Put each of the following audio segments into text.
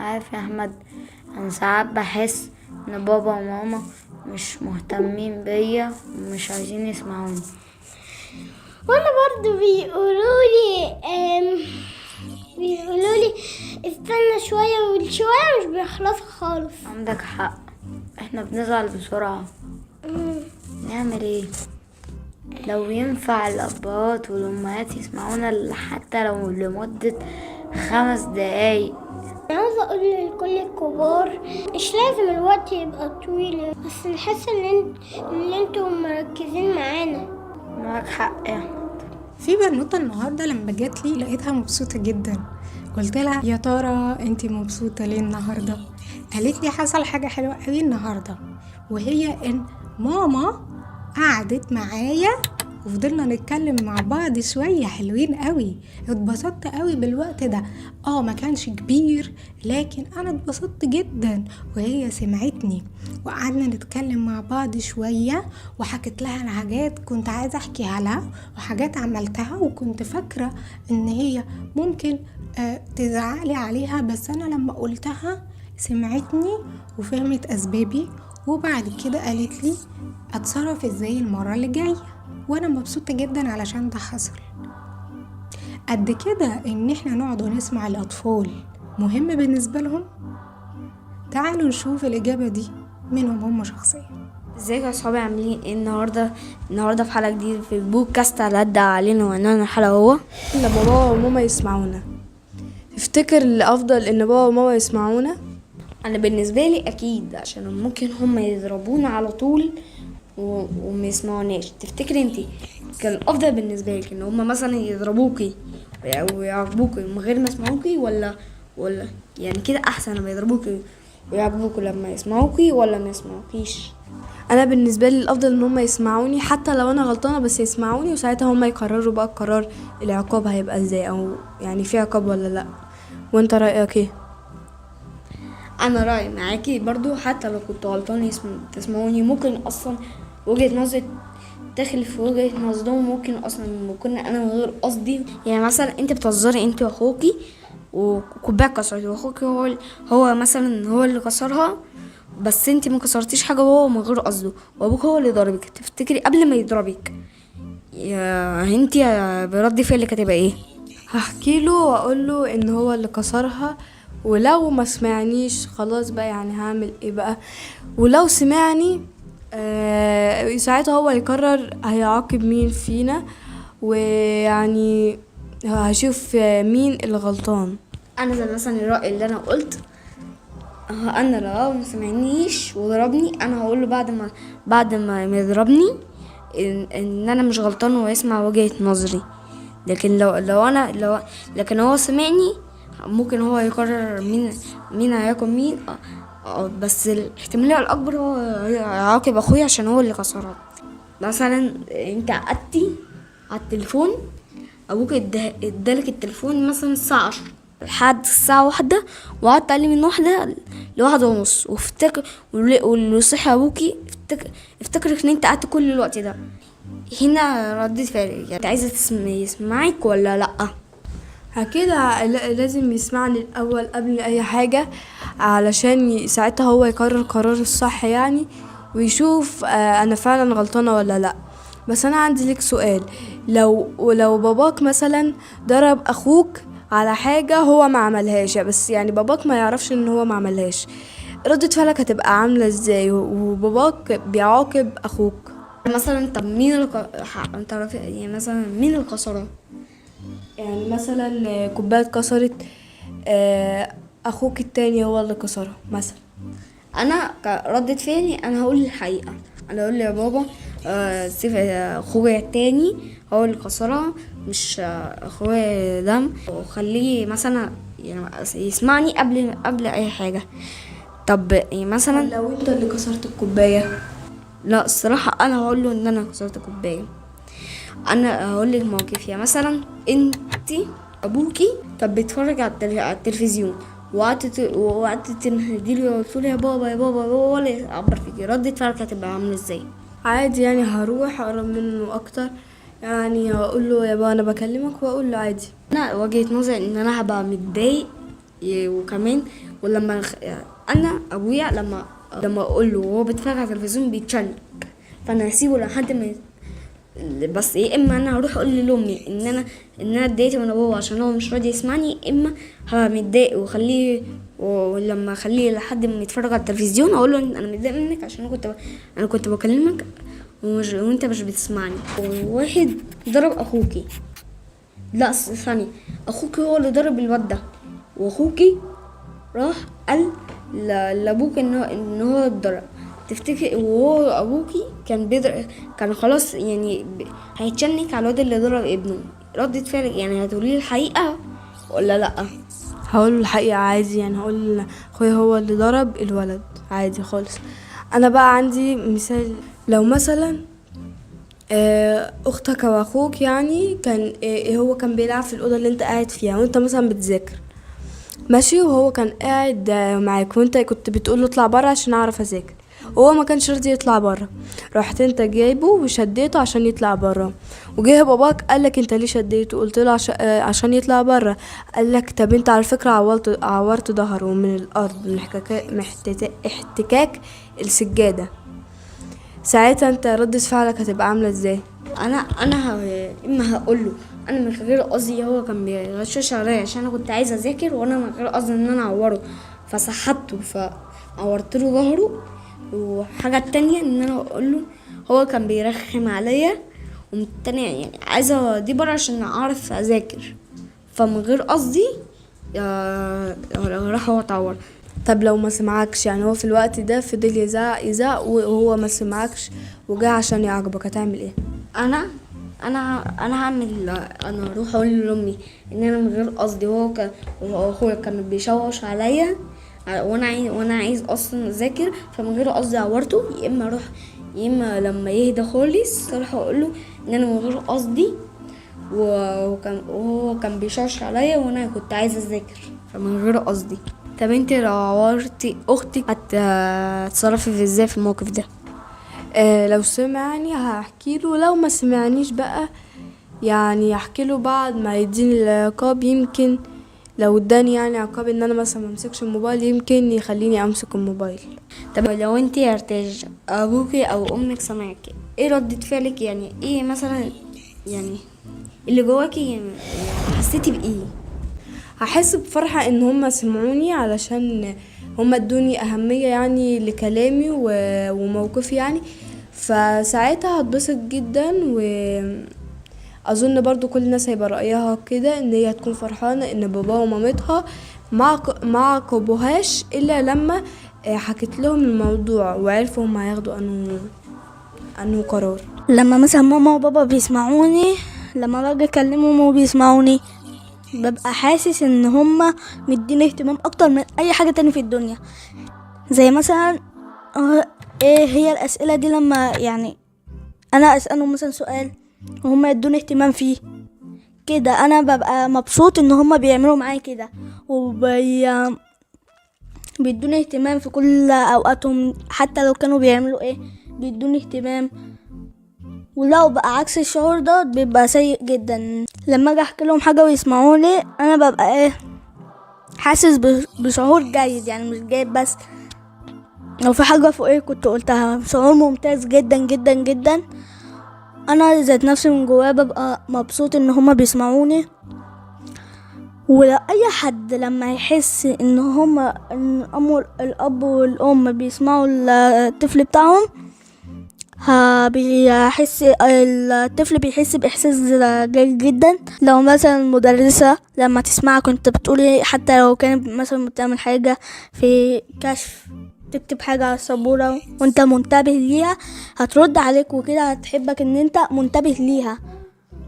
عارف يا احمد، انا ساعات بحس ان بابا وماما مش مهتمين بيا ومش عايزين يسمعوني. وانا برضو بيقولوا لي استنى شوية، والشوية مش بيخلصوا خالص. عندك حق، احنا بنزعل بسرعة. نعمل ايه؟ لو ينفع الابهات والامهات يسمعونا حتى لو لمدة 5 دقايق. أنا عاوزة أقول لكل الكبار، مش لازم الوقت يبقى طويل، بس نحس إن انتوا مركزين معانا. معاك حق يا احمد. في بنوتة النهاردة لما جات لي لقيتها مبسوطة جدا. قلت لها: يا ترى انتي مبسوطة ليه النهاردة؟ قالت لي: حصل حاجة حلوة قوي النهاردة، وهي ان ماما قعدت معايا وفضلنا نتكلم مع بعض شوية حلوين قوي. اتبسطت قوي بالوقت ده، ما كانش كبير لكن انا اتبسطت جدا، وهي سمعتني وقعدنا نتكلم مع بعض شوية، وحكيت لها عن حاجات كنت عايزة احكيها لها وحاجات عملتها، وكنت فاكرة ان هي ممكن تزعقلي عليها، بس انا لما قلتها سمعتني وفهمت اسبابي، وبعد كده قالت لي اتصرف ازاي المرة اللي جاية، وانا مبسوطة جدا علشان ده حصل. قد كده ان احنا نقعد ونسمع الاطفال مهم بالنسبة لهم. تعالوا نشوف الاجابة دي منهم هم شخصيا. ازيكم يا صحابي، عاملين ايه النهارده؟ النهارده في حلقة جديدة في البودكاست على قد علينا، وعنوان الحلقة هو ان بابا وماما يسمعونا. تفتكر الافضل ان بابا وماما يسمعونا؟ انا بالنسبة لي اكيد، عشان ممكن هم يضربونا على طول وما يسمعوناش. تفتكري انت كان الافضل بالنسبة لك ان هم مثلا يضربوكي ويعاقبوكي من غير ما يسمعوكي، ولا يعني كده احسن لما يضربوكي ويعاقبوكي لما يسمعوكي، ولا ما يسمعوكيش؟ انا بالنسبة لي الافضل ان هم يسمعوني، حتى لو انا غلطانة بس يسمعوني، وساعتها هم يقرروا بقى القرار، العقاب هيبقى ازاي، او يعني في عقاب ولا لا. وانت رايك ايه؟ انا رايي معاكي برضو، حتى لو كنت غلطان تسمعوني. ممكن اصلا وجهة نظري تخلف وجهة نظرهم، ممكن اصلا ممكن انا من غير قصدي، يعني مثلا انت بتهزري انت واخوكي وكوبايه كسرت، واخوكي هو مثلا هو اللي كسرها، بس انت ما كسرتيش حاجة وهو من غير قصده، وابوك هو اللي ضربك. تفتكري قبل ما يضربك يا انت برد فعلك هتبقى ايه؟ هحكي له واقول له ان هو اللي كسرها، ولو ما سمعنيش خلاص بقى يعني هعمل ايه بقى؟ ولو سمعني ساعتها هو يقرر هيعاقب مين فينا، ويعني هشوف مين اللي غلطان. انا زي مثلا الرأي اللي انا قلت، انا لو ما سمعنيش وضربني انا هقول له بعد ما يضربني ان انا مش غلطان ويسمع وجهة نظري. لكن لو لو انا لو لكن هو سمعني ممكن هو يقرر مين هيعاقب مين. بس الاحتمالية الاكبر هو هيعاقب اخويا عشان هو اللي كسرها. مثلا انت قعدتي على التليفون، ابوك ادالك التليفون مثلا الساعة 10 لحد الساعة 1، وقعدت عليه من 1 ل1:30، وافتكر واللي صحي ابوكي افتكرك ان انت قعدت كل الوقت ده. هنا ردة فعلك يعني انت عايزة يسمعك ولا لأ؟ اكيد لازم يسمعني الاول قبل اي حاجة، علشان ساعتها هو يقرر قرار الصح يعني، ويشوف انا فعلا غلطانة ولا لا. بس انا عندي لك سؤال، ولو باباك مثلا ضرب اخوك على حاجة هو ما عملهاش، بس يعني باباك ما يعرفش ان هو ما عملهاش، ردة فعلك هتبقى عاملة ازاي وباباك بيعاقب اخوك؟ مثلا طب مين اللي انت عارف يعني مثلا مين اللي كسرها؟ يعني مثلا كوباية اتكسرت، اخوك التاني هو اللي كسرها مثلا. انا كردة فعلي انا هقول الحقيقة، انا هقول يا بابا سيف، اخويا التاني هو اللي كسرها مش اخويا ده، وخليه مثلا يعني يسمعني قبل اي حاجة. طب يعني مثلا لو انت اللي كسرت الكوباية؟ لا الصراحة انا هقول له ان انا كسرت كوباية. انا هقول لك موقف، يعني مثلا انت ابوكي كان بيتفرج على التلفزيون، وقعدت تنهدي له وتقول يا بابا يا بابا يا بابا، ولا يعبر فيكي، ردة فعلك هتبقى عاملة ازاي؟ عادي يعني هروح اقرب منه اكتر، يعني هقول له يا بابا انا بكلمك، واقول له عادي. انا وجهة نظري ان انا هبقى متضايق، وكمان ولما انا ابويا لما اقول له وهو بيتفرج على التلفزيون بيتشنج، فانا هسيبه لحد ما، بس يا اما انا هروح اقول لامي ان انا اتضايقت من بابا عشان هو مش راضي يسمعني، يا اما هبقى متضايق واخليه، ولما اخليه لحد ما يتفرج على التلفزيون اقول له انا متضايق منك عشان انا كنت بكلمك وانت مش بتسمعني. واحد ضرب اخوكي، لا ثانية، اخوكي هو اللي ضرب الواد ده، واخوكي راح قال لابوك ان هو اتضرب. تفتكر وهو ابوكي كان بيضرب، كان خلاص يعني هيتشنك على الواد اللي ضرب ابنه، ردة فعلك يعني هتقولي الحقيقة ولا لا؟ هقوله الحقيقة عادي، يعني هقول اخويا هو اللي ضرب الولد عادي خالص. انا بقى عندي مثال، لو مثلا اختك او اخوك يعني كان هو كان بيلعب في الاوضة اللي انت قاعد فيها وانت مثلا بتذاكر ماشي، وهو كان قاعد معاك وانت كنت بتقول له اطلع بره عشان اعرف اذاكر، وهو ما كانش راضي يطلع بره، رحت انت جايبه وشديته عشان يطلع بره، وجه باباك قالك انت ليه شديته؟ قلت له عشان يطلع بره. قالك طب انت على فكرة عورت ظهره من الارض من احتكاك السجادة. ساعتها انت ردة فعلك هتبقى عامله ازاي؟ انا اما هقول له انا من غير قصدي هو كان بيغشش عليا عشان انا كنت عايزه اذاكر، وانا من غير قصدي ان انا اعوره، فسحبته فعورت له ظهره. وحاجه التانية ان انا اقول له هو كان بيرخم عليا ومتاني يعني عايزه دي بره عشان اعرف اذاكر، فمن غير قصدي راح هو اتعور. طب لو ما سمعكش، يعني هو في الوقت ده فضل يزعق وهو ما سمعكش وجاء عشان يعاقبك، هتعمل ايه؟ انا انا انا هعمل، انا هروح اقول لامي ان انا من غير قصدي هو كان اخويا كان بيشوش عليا وانا عايز اصلا اذاكر، فمن غير قصدي عورته. يا اما اروح، يا اما لما يهدى خالص اروح اقول له ان انا من غير قصدي وهو كان بيشوش عليا وانا كنت عايزه اذاكر فمن غير قصدي. طب انت لو عورتي اختك هتتصرفي ازاي في الموقف ده؟ لو سمعني هحكي له، لو ما سمعنيش بقى يعني هحكي له بعد ما يديني العقاب. يمكن لو اداني يعني عقاب ان انا مثلا ما امسكش الموبايل يمكن يخليني امسك الموبايل. طب لو انت يا ارتاج ابوكي او امك سمعك، ايه ردة فعلك؟ يعني ايه مثلا، يعني اللي جواكي يعني حسيتي بايه؟ هحس بفرحة ان هم سمعوني علشان هم ادوني اهمية يعني لكلامي وموقفي يعني، فساعتها هتبسط جدا. واظن برضو كل الناس هيبقى رأيها كده ان هي هتكون فرحانة ان بابا ومامتها ما عاقبوهاش الا لما حكت لهم الموضوع وعرفوا هم هياخدوا انه قرار. لما مثلا ماما وبابا بيسمعوني، لما باجي اكلمهم وبيسمعوني، ببقى حاسس ان هما مديني اهتمام اكتر من اي حاجة تاني في الدنيا. زي مثلا ايه هي الاسئلة دي، لما يعني انا اسألهم مثلا سؤال وهما يدوني اهتمام فيه كده، انا ببقى مبسوط ان هما بيعملوا معايا كده بيدوني اهتمام في كل اوقاتهم، حتى لو كانوا بيعملوا ايه بيدوني اهتمام. ولو بقى عكس الشعور ده بيبقى سيء جدا. لما اجي احكي لهم حاجة ويسمعوني انا ببقى ايه، حاسس بشعور جيد، يعني مش جيد بس، لو في حاجة فوق ايه كنت قلتها، شعور ممتاز جدا جدا جدا. انا ذات نفسي من جوايا ببقى مبسوط ان هما بيسمعوني. ولو اي حد لما يحس ان هما ان الاب والام بيسمعوا الطفل بتاعهم، بيحس الطفل بيحس بإحساس جيد جدا. لو مثلا المدرسة لما تسمعك وانت بتقولي، حتى لو كانت مثلا بتعمل حاجة في كشف، تكتب حاجة على السبورة وانت منتبه ليها، هترد عليك وكده، هتحبك ان انت منتبه ليها،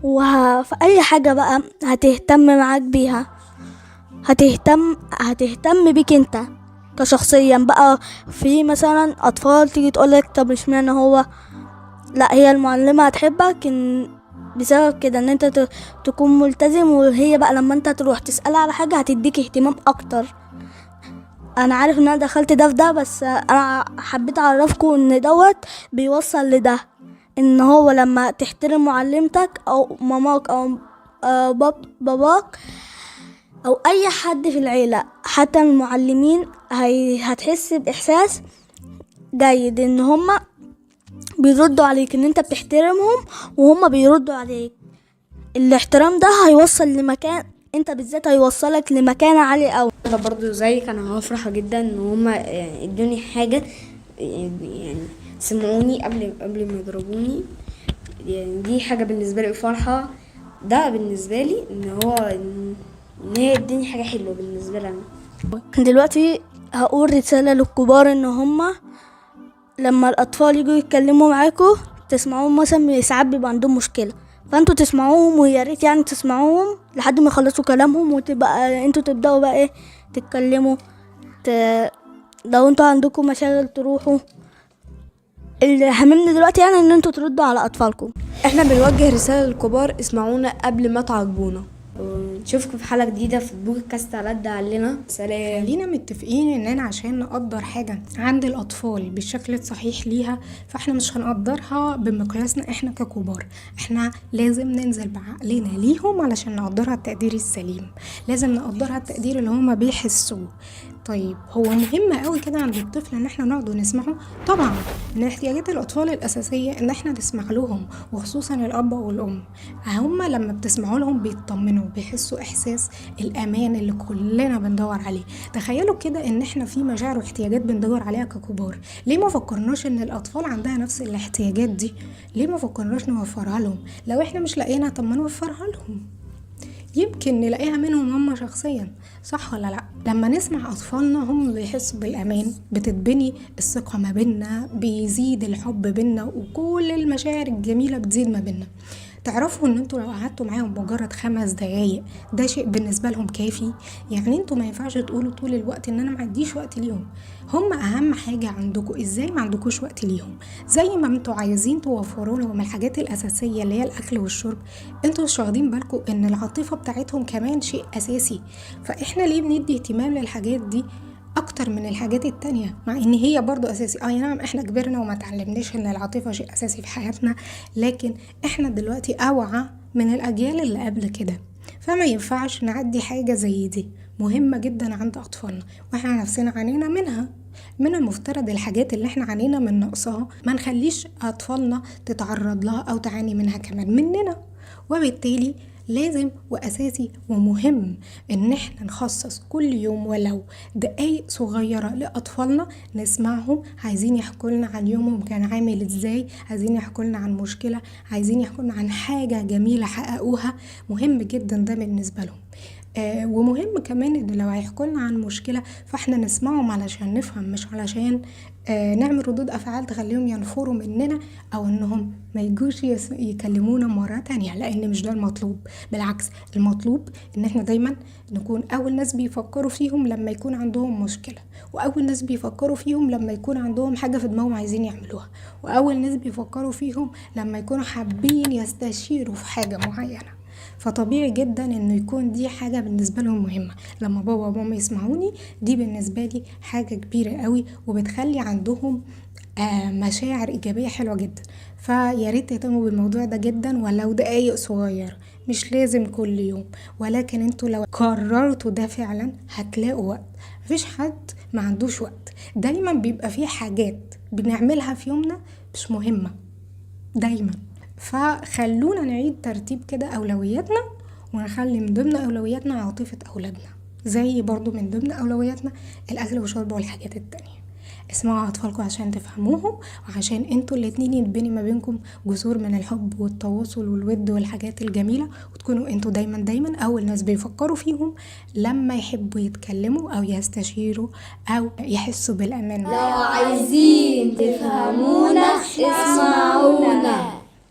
وفي اي حاجة بقى هتهتم معاك بيها، هتهتم بيك انت كشخصيا بقى. في مثلا اطفال تيجي تقولك طب اشمعنى هو، لا هي المعلمة هتحبك ان بسبب كده، ان انت تكون ملتزم، وهي بقى لما انت تروح تسألها على حاجة هتديك اهتمام اكتر. انا عارف ان انا دخلت ده في ده، بس انا حبيت اعرفكم ان دوت بيوصل لده، ان هو لما تحترم معلمتك او ماماك او باباك او اي حد في العيلة، حتى المعلمين، هتحس باحساس جيد ان هما بيردوا عليك، ان انت بتحترمهم وهما بيردوا عليك. الاحترام ده هيوصل لمكان، انت بالذات هيوصلك لمكانة عالية قوي. انا برضو زيك، انا هفرح جدا ان هما ادوني حاجة، يعني سمعوني قبل ما يضربوني، يعني دي حاجة بالنسبة لي فرحة. ده بالنسبة لي ان هو ان هي اديني حاجة حلوة بالنسبة لي انا. دلوقتي هقول رسالة للكبار، ان هما لما الاطفال يجوا يتكلموا معاكوا تسمعوهم. مثلا ساعات بيبقى عندهم مشكلة، فانتوا تسمعوهم، ويا ريت يعني تسمعوهم لحد ما يخلصوا كلامهم، وتبقى انتوا تبدأوا بقى ايه تتكلموا. لو انتوا عندكم مشاغل تروحوا. اللي هممني دلوقتي يعني ان انتوا تردوا على اطفالكم. احنا بنوجه رسالة للكبار، اسمعونا قبل ما تعاقبونا. ونشوفكم في حلقة جديدة في بودكاست على قد علينا. سلام. خلينا متفقين اننا عشان نقدر حاجة عند الأطفال بالشكل الصحيح ليها، فاحنا مش هنقدرها بمقياسنا احنا ككبار. احنا لازم ننزل بعقلنا ليهم علشان نقدرها التقدير السليم، لازم نقدرها التقدير اللي هما بيحسوه. طيب هو مهم قوي كده عند الطفل ان احنا نقعد ونسمعه؟ طبعا من احتياجات الاطفال الاساسية ان احنا نسمع لهم، وخصوصا الاب والام. هما لما بتسمعوا لهم بيطمنوا، بيحسوا احساس الامان اللي كلنا بندور عليه. تخيلوا كده ان احنا في مشاعر واحتياجات بندور عليها ككبار، ليه ما فكرناش ان الاطفال عندها نفس الاحتياجات دي؟ ليه ما فكرناش نوفرها لهم؟ لو احنا مش لاقيينها طب ما نوفرها لهم، يمكن نلاقيها منهم هم شخصيا، صح ولا لا؟ لما نسمع أطفالنا هم بيحسوا بالأمان، بتتبني الثقة ما بيننا، بيزيد الحب بيننا، وكل المشاعر الجميلة بتزيد ما بيننا. تعرفوا ان انتوا لو قعدتوا معاهم مجرد 5 دقايق ده شيء بالنسبة لهم كافي. يعني انتوا ما ينفعش تقولوا طول الوقت ان انا ما عنديش وقت ليهم، هم اهم حاجة عندكم. ازاي ما عندكوش وقت ليهم؟ زي ما انتوا عايزين توفروا لهم الحاجات الاساسية اللي هي الاكل والشرب، انتوا مش واخدين بالكم ان العاطفة بتاعتهم كمان شيء اساسي. فاحنا ليه بندي اهتمام للحاجات دي اكتر من الحاجات التانية مع ان هي برضو اساسي؟ اي نعم احنا كبرنا وما تعلمناش ان العاطفة شيء اساسي في حياتنا، لكن احنا دلوقتي اوعى من الاجيال اللي قبل كده، فما ينفعش نعدي حاجة زي دي مهمة جدا عند اطفالنا واحنا نفسنا عانينا منها. من المفترض الحاجات اللي احنا عانينا من نقصها ما نخليش اطفالنا تتعرض لها او تعاني منها كمان مننا، وبالتالي لازم وأساسي ومهم إن احنا نخصص كل يوم ولو دقايق صغيرة لأطفالنا، نسمعهم، عايزين يحكوا لنا عن يومهم كان عامل إزاي، عايزين يحكوا لنا عن مشكلة، عايزين يحكوا لنا عن حاجة جميلة حققوها. مهم جدا ده بالنسبة لهم. ومهم كمان إن لو هيحكوا لنا عن مشكلة فاحنا نسمعهم علشان نفهم، مش علشان نعمل ردود أفعال تخليهم ينفروا مننا أو إنهم ما يجوش يكلمونا مرة تانية، لأن مش ده المطلوب. بالعكس، المطلوب إن احنا دايما نكون أول ناس بيفكروا فيهم لما يكون عندهم مشكلة، وأول ناس بيفكروا فيهم لما يكون عندهم حاجة في دماغهم عايزين يعملوها، وأول ناس بيفكروا فيهم لما يكونوا حابين يستشيروا في حاجة معينة. فطبيعي جدا انه يكون دي حاجة بالنسبة لهم مهمة. لما بابا وماما يسمعوني دي بالنسبة لي حاجة كبيرة قوي، وبتخلي عندهم مشاعر إيجابية حلوة جدا. فيا ريت تهتموا بالموضوع ده جدا ولو دقايق صغيرة، مش لازم كل يوم، ولكن انتوا لو قررتوا ده فعلا هتلاقوا وقت. مفيش حد ما عندوش وقت، دايما بيبقى فيه حاجات بنعملها في يومنا مش مهمة دايما. فخلونا نعيد ترتيب كده أولوياتنا، ونخلي من ضمن أولوياتنا عاطفة أولادنا، زي برضو من ضمن أولوياتنا الأكل والشرب والحاجات التانية. اسمعوا أطفالكم عشان تفهموهم، وعشان انتوا الاتنين يتبني ما بينكم جسور من الحب والتواصل والود والحاجات الجميلة، وتكونوا انتوا دايما دايما أول ناس بيفكروا فيهم لما يحبوا يتكلموا أو يستشيروا أو يحسوا بالأمان. لو عايزين تفهمونا اسمعونا.